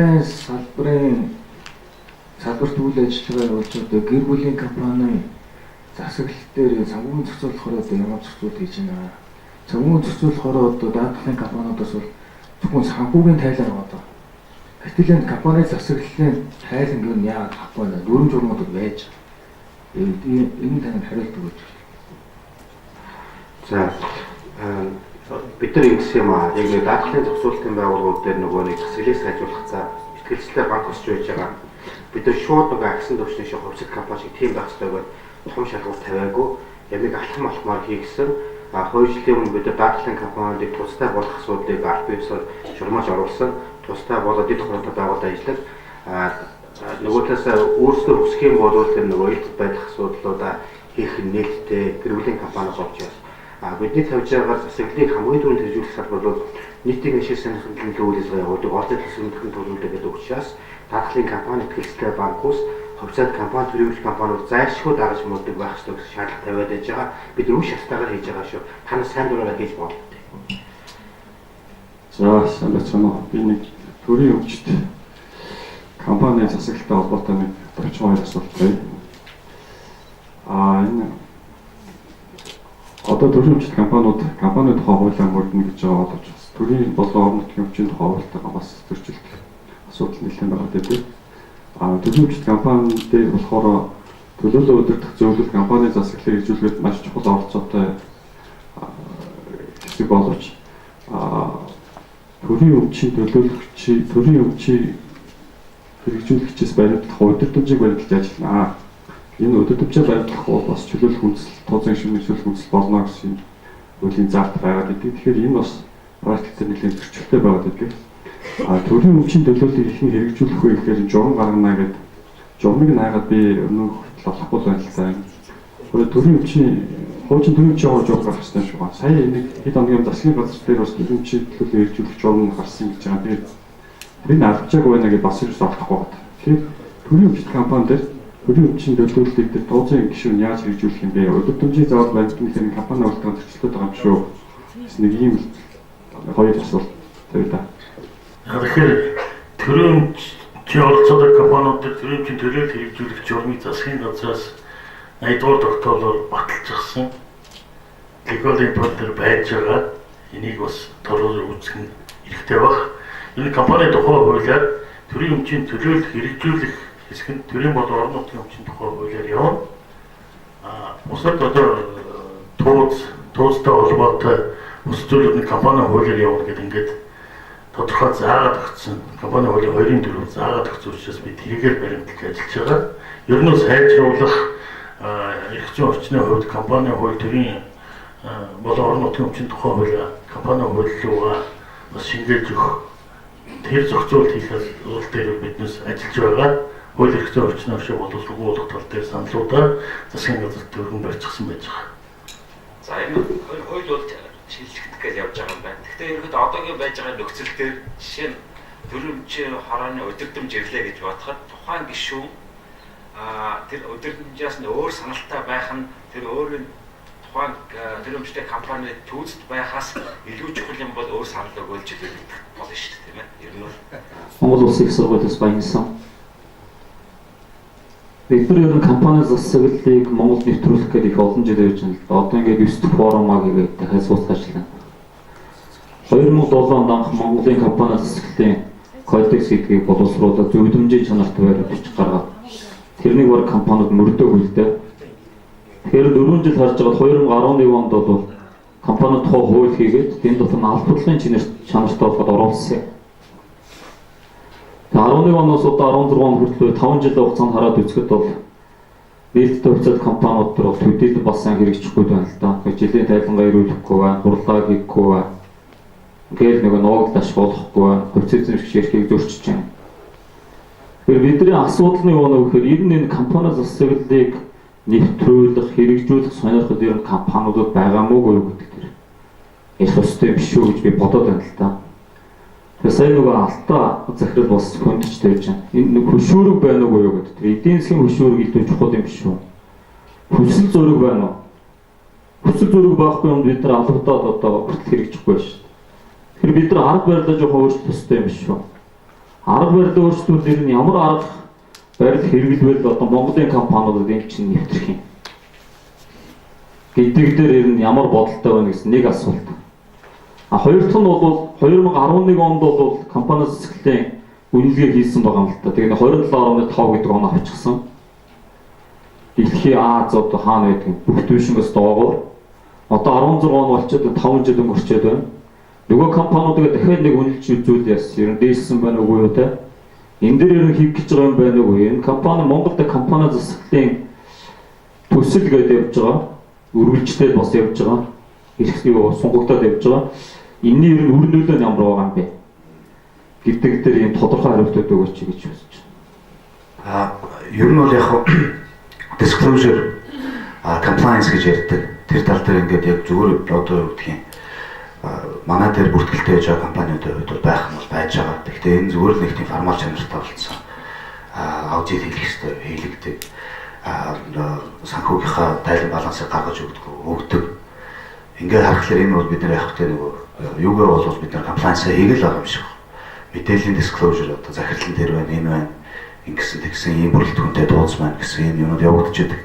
Даатгалын салбарын салбарт үйл ажиллагаа явуулж одоо гэр бүлийн компани засаглал дээр санхүүгийн зохицуулахаар одоо ямар зохицуулт хийж байна? Санхүүгийн зохицуулахаар одоо даатгалын компаниудаас бол зөвхөн санхүүгийн тайлан аваад байгаа. Гэтэл энэ компани засаглалын тайлан юу нь яагаад авахгүй байна? Дүрэм журмууд байж байгаа. Энэ танд хариулт өгөөч. За, бид нар ингэсэн юм аа. Яг нэг даатгалын зохицуулалтын байгууллагууд дээр нөгөө нэг засаглалыг сайжруулах за итгэлцэлтэй банк өсч байж байгаа. Бид нар шууд нөгөө агсан төвчний шиг хувьцат компани шиг тийм байх ёстой гэдээ том шалгуур тавиагүй. Ямиг алхам алхмаар хийгсэн. А 2 жилийн өмнө бид нар даатгалын компаниудыг тустай болох асуудлыг аль биесээр журмааж оруулсан. Тустай болоод дэд хороотой байгууллага ажиллаг. А нөгөө талаас өөрсдөө хүсэх юм бол тэр нөгөө илт байх асуудлуудаа хийх нь нээлттэй гэр бүлийн компани болж байна. А бидний тавьж байгаа засаглалыг хамгийн түрүүнд хэрэгжүүлэх салбар бол нийтийн ашиг сонирхлын үйл ажиллагаа явуулдаг олон төлөвлөлтийн төлөвлөлт гэдэг учраас даатгалын компани, итгэлцтэй банкус, хувьцаат компани, төрийн компаниуд зайлшгүй дагаж мөрдөг байх ёстой гэсэн шаардлага тавиад байж байгаа. Бид үн шаттайгаар хийж байгаа шүү. Та нар сайн дураараа хийж болно. За, сайн байцгаана уу. Би нэг төрийн өмчт компани засаглалтай холбоотой нэг товчхон хоёр асуулт байна. А энэ одоо төрийн өмчт компаниуд компани тухай хуулиар мөрдөнө гэж байгаа боловч бас төрийн болон орон нутгийн өмчийн тухай хуультайгаа бас зөрчилдөх асуудал нэлээд байгаа гэдэг. А төрийн өмчт компани дээр болохоор төлөөлөл удирдах зөвлөл компани засаглалыг хэрэгжүүлэхэд маш чухал оролцоотой хэсэг боловч төрийн өмчийн төлөөлөгчийн төрийн өмчийн хэрэгжүүлэгчээс баримтлах удирдамжийг баримталж ажиллана. Энэ удирдамжаа баримтлах бол бас чөлөөлөх үндэслэл, тооцоон гишүүний чөлөөлөх үндэслэл болно гэсэн хуулийн заалт байгаад идэг. Тэгэхээр энэ бас практик дээр нэлээд зөрчилтэй байгаад идэг. А төрийн өмчийн төлөөллийг хэрхэн хэрэгжүүлэх вэ гэхээр журам гаргана гэдэг журмыг нь хайгаад би өмнө хүртэл олохгүй л байна л да. Төрийн өмчийн хуучин төрийн өмчийн хууль журам гарах хэрэгтэй шүү. Сая нэг хэд хоногийн засгийн газар дээр бас төрийн өмчийн төлөөллийг хэрэгжүүлэх журам гарсан гэж байгаа. Тэгээд тэрийг албачаагүй байна гэдээ бас ерөөс олдохгүй байна. Тэгэхээр төрийн өмчт компани дээр төрийн өмчийн төлөөллийг дээр тооцоон гишүүн яаж хэрэгжүүлэх юм бэ? Удирдамжийн заавал баримтны хэрэг компани үйлдвэрлэлд зөрчилдөд байгаа юм шүү. Гэсэн нэг ийм хоёр асуулт тавья та. Тэгэхээр төрийн өмчийн оролцоотой компаниуд дээр төрийн өмчийн төлөөлөл хэрэгжүүлэх журмыг засгийн газраас 80 дугаар тогтоолоор баталчихсан. Legal impact дээр байж байгаа. Энийг бас тодорхой үзэх нь хэрэгтэй баг. Энэ компани тухай хуулиар төрийн өмчийн төлөөлөл хэрэгжүүлэх хэсэг нь төрийн болон орон нутгийн өмчийн тухай хуулиар явна. А бусад одоо туузтай холбоотой бус зүйлүүд нь компани хуулиар явна гэдэг ингээд тодорхой заагаад өгсөн. Компани хуулийн 2-4 заагаад өгсөн учраас би тэрийгээр баримталж ажиллаж байгаа. Ер нь сайжруулах эрх зүйн орчны хувьд компани хууль төрийн болон орон нутгийн өмчийн тухай хууль компани хууль руугаа бас шингээж өгөх тэр зохицуулалт хийх асуудал дээр биднээс ажиллаж байгаа. Хууль эрх зүйн орчны оршин боловсруулах болгох тал дээр саналуудаа засгийн газарт өргөн барьчихсан байж байгаа. За, энэ хууль бол шинжлэгдэх гэж явж байгаа юм байна. Гэхдээ ерөнхийдөө одоогийн байж байгаа нөхцөл дээр жишээ нь төрийн өмчийн хорооны удирдамж ирлээ гэж бодоход тухайн гишүүн тэр удирдамжаас нь өөр саналтай байх нь тэр өөрийн тухайн төрийн өмчтэй компани түүцэд байхаас илүү чухал юм бол өөр санал өгөөл чөлөөлөх болно шүү дээ, тийм ээ. Ер нь бол Монгол Улсын их сургуулиас баянсан. Бид нар ер нь компани засаглалыг Монголд нэвтрүүлэх гэдэг их олон жил явж байна л да. Одоо ингээд 9 дахь форумаа гээд дахиад сууцгааж байна. 2007 онд анх Монголын компани засаглалын кодекс гэдгийг боловсруулаад зөвлөмжийн чанарт байр бичиг гаргаад тэрнийг баг компаниуд мөрдөөгүй л дээ. Тэгэхээр 4 жил харж байгаад 2011 онд бол компани тухай хууль хийгээд энэ дотор нь албадлалын чанартай болоход оруулсан юм. 11 оноос одоо 16 он хүртэл 5 жилийн хугацаанд хараад үзэхэд бол нээлттэй хувьцаат компаниуд төр бол төдийлөн бас сайн хэрэгжихгүй байна л да. Жилийн тайлангаа ирүүлэхгүй байна, хурлаа хийхгүй байна. Ингээл нэг нуугдал ашиг болохгүй байна, хувьцаа эзэмшигч эрхийг зөрчиж байна. Тэгэхээр бидний асуудал нь юу вэ гэхээр ер нь энэ компани засаглалыг нэвтрүүлэх, хэрэгжүүлэх сонирхол ер нь компаниудад байгаа мó үгүй гэдэг тэр ярих ёстой юм биш үү гэж би бодоод байна л да. Тэгээ сая нөгөө алтаа захирал бас хөндөж тавьж байна. Энэ нэг хөшүүрэг байна уу юу гэдэг. Тэр эдийн засгийн хөшүүрэг илүү чухал юм биш үү? Хүсэл зориг байна уу? Хүсэл зориг байхгүй юмд бид нар алгадаад одоо хүртэл хэрэгжихгүй байна шүү. Тэгэхээр бид нар арга барилаа жоохон өөрчлөх ёстой юм биш үү? Арга барилаа өөрчлөлт ер нь ямар арга барил хэрэглэвэл одоо Монголын компаниудад энэ чинь нэвтрэх юм гэдэг дээр ер нь ямар бодолтой байна гэсэн нэг асуулт. А хоёр дахь нь бол 2011 онд бол компани засаглалын үнэлгээ хийсэн байгаа юм л да. Тэгээ 27.5 гэдэг оноо авчихсан. Дэлхийн Аз одоо хаана байдаг бүх түвшингээс доогуур. Одоо 16 он болчиход 5 жил өнгөрчөөд байна. Нөгөө компаниудыг дахиад нэг үнэлж үзүүл яс. Ер нь дээшсэн байна уугүй юу те. Энэ дээр ер нь хийх гэж байгаа юм байна уугүй. Энэ компани Монголд компани засаглалын төсөл гэдээ явж байгаа. Үргэлжлээд бас явж байгаа. Эрх юу сунгагдаад явж байгаа. Энэний ер нь үр нөлөө нь ямар байгаа юм бэ гэдэг дээр ийм тодорхой хариултууд өгөөч гэж хүсэж байна. Ер нь бол яг disclosure compliance гэж ярьдаг. Тэр тал дээр ингээд яг зүгээр одоо юу гэдгийг манай дээр бүртгэлтэй байж байгаа компаниудын хувьд бол байх нь бол байж байгаа. Гэхдээ энэ зүгээр л нэг тийм формал чанартай болсон. Аудит хийх ёстой, хийлэгдэг. Санхүүгийнхаа тайлан балансыг гаргаж өгдөг, өгдөг. Ингээд харахаар энэ бол бид нар яг тэ нөгөө юугаар бол бид нар compliance хийгээл байгаа юм шиг. Мэдээллийн disclosure одоо захирлан дээр байна, энэ байна, ингэсэн тэгсэн ийм бүрэлдэхүүнтэй дууц байна гэсэн ийм юмуд явагдчихэдэг.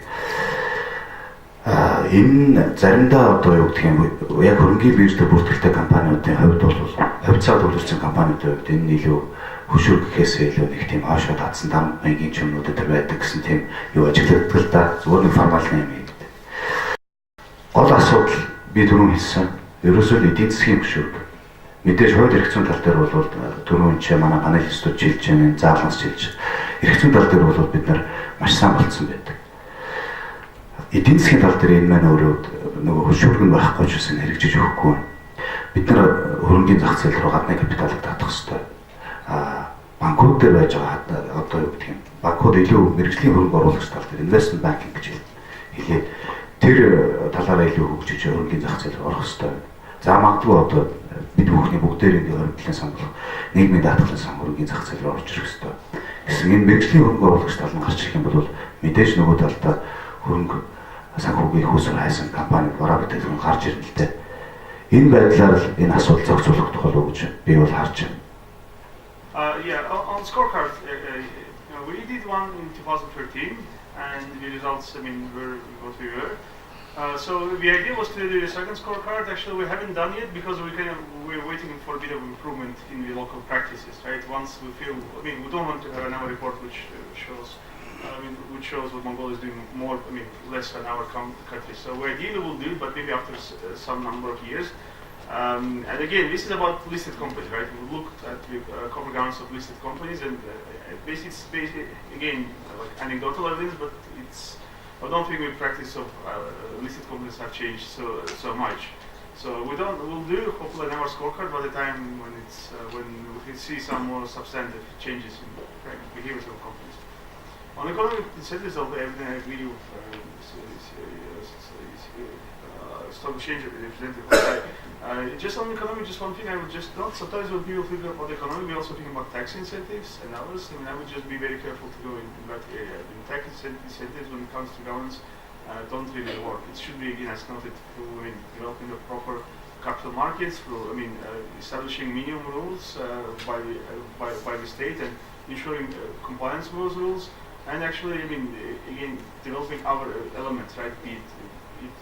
Энэ заримдаа одоо юу гэх юм яг хөрөнгийн биржтэй бүртгэлтэй компаниудын хувьд бол хувьцаа төвлөрсөн компаниудын хувьд энэ илүү хөшүүр гэхээсээ илүү нэг тийм хоошоо татсан дам маягийн ч юмнууд тэр байдаг гэсэн тийм юу ажиглагддаг л да. Зүгээр нэг формалны юм хийдэг. Гол асуудал би түрүүн хэлсэн. Ерөөсөө л эдийн засгийн хөшүүрэг. Мэдээж хууль эрх зүйн тал дээр бол түрүүн чи манай панелистууд жилж байна, зааланс жилж. Эрх зүйн тал дээр бол бид нар маш сайн болцсон байдаг. Эдийн засгийн тал дээр энэ маань өөрөө нөгөө хөшүүрэг нь байхгүй ч гэсэн хэрэгжиж өгөхгүй. Бид нар хөрөнгийн зах зээл рүү гадны капиталыг татах хэрэгтэй. Банкуд дээр байж байгаа одоо юу гэдэг юм. Банкуд илүү мэргэжлийн хөрөнгө оруулагч тал дээр investment banking гэж хэлээд тэр талаараа илүү хөгжиж хөрөнгийн зах зээл рүү орох хэрэгтэй. За магадгүй одоо бид бүхний бүгдээр ингээ хоригдлын сан болох нийгмийн даатгалын сан хөрөнгийн зах зээл рүү орж ирэх хэрэгтэй. Гэсэн энэ мэргэжлийн хөрөнгө оруулагч тал нь гарч ирэх юм бол мэдээж нөгөө талдаа хөрөнгө санхүүгийн их усүр хайсан компани бороо бүтээгдэхүүн гарч ирнэ л дээ. Энэ байдлаар л энэ асуудал зохицуулагдах болов уу гэж би бол харж байна. Yeah, on scorecard, we did one in 2013, and the results, I mean, were what we were. So the idea was to do a second scorecard. Actually, we haven't done yet because we're waiting for a bit of improvement in the local practices, right? Once we feel, I mean, we don't want to have another report which shows, I mean, which shows what Mongolia is doing more, I mean, less than our country. So we ideally will do it, but maybe after some number of years. And again, this is about listed companies, right? We looked at the corporate governance of listed companies, and basically, it's basically, again, like anecdotal evidence, but it's, I don't think the practice of listed companies have changed so much. So we don't, we'll do hopefully another scorecard by the time when it's when we can see some more substantive changes in behaviors of companies. On economic incentives, of everything I agree with stock exchange representative. Just on economy, just one thing I would just note. Sometimes when people think about economy, we also think about tax incentives and others. I mean, I would just be very careful to go in that area. I mean, tax incentives when it comes to governance don't really work. It should be, again, as noted, through, I mean, developing the proper capital markets, through, I mean, establishing minimum rules by the state and ensuring compliance with those rules. And actually, I mean, again, developing other elements, right? Be it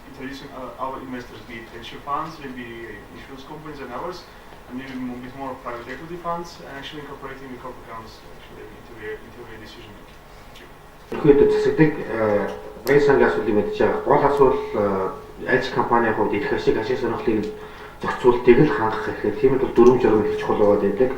introducing our investors, be it venture funds, maybe insurance companies and others, and maybe a bit more private equity funds, and actually incorporating the corporate governance actually into the decision making. Ерөнхийдөө засаглалыг баян сангийн асуудлыг мэдж байгаа. Гол асуудал аль ч компанийн хувьд их ашиг сонирхлыг зохицуултыг л хангах хэрэгтэй. Тийм л дүрм журам их чухал байгаад байдаг.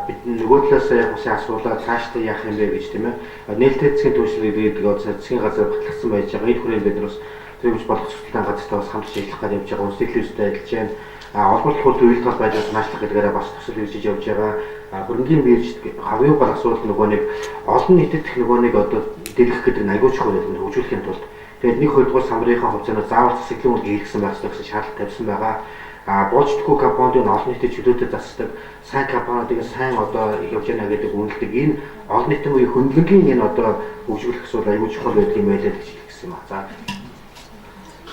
Бид нөгөө талаас яг усын асуулаа цаашдаа яах юм бэ гэж тийм ээ. Нээлттэй засгийн түвшил гэдэг засгийн газар батлагдсан байж байгаа. Энэ хүрээнд бид нар бас төрөмж болох зохицолтой газартай бас хамтарч ажиллах гэж явж байгаа. Үндэслэл үүстэй ажиллаж байна. Олборлох хөл үйл тал байж наашлах гэдгээрээ бас төсөл хэрэгжиж явж байгаа. Хөрөнгийн биржид хамгийн гол асуудал нөгөө нэг олон нийтэд нөгөө нэг одоо дэлгэх гэдэг нь аягүй чухал байдаг хөгжүүлэхийн тулд. Тэгээд нэг хоёрдугаар самрынхаа хувьцаанаас заавал засаглалын үйл хийлгэсэн байх ёстой гэсэн шаардлага тавьсан байгаа. Боолчдгүй компаниудын олон нийтэд чөлөөтэй засдаг, сайн компаниудыг сайн одоо явж байна гэдэг үнэлдэг. Энэ олон нийтийн үеийн хөндлөнгийн энэ одоо хөгжүүлэх асуудал аягүй чухал байдаг юм байлаа гэж хэлэх гэсэн юм аа. За.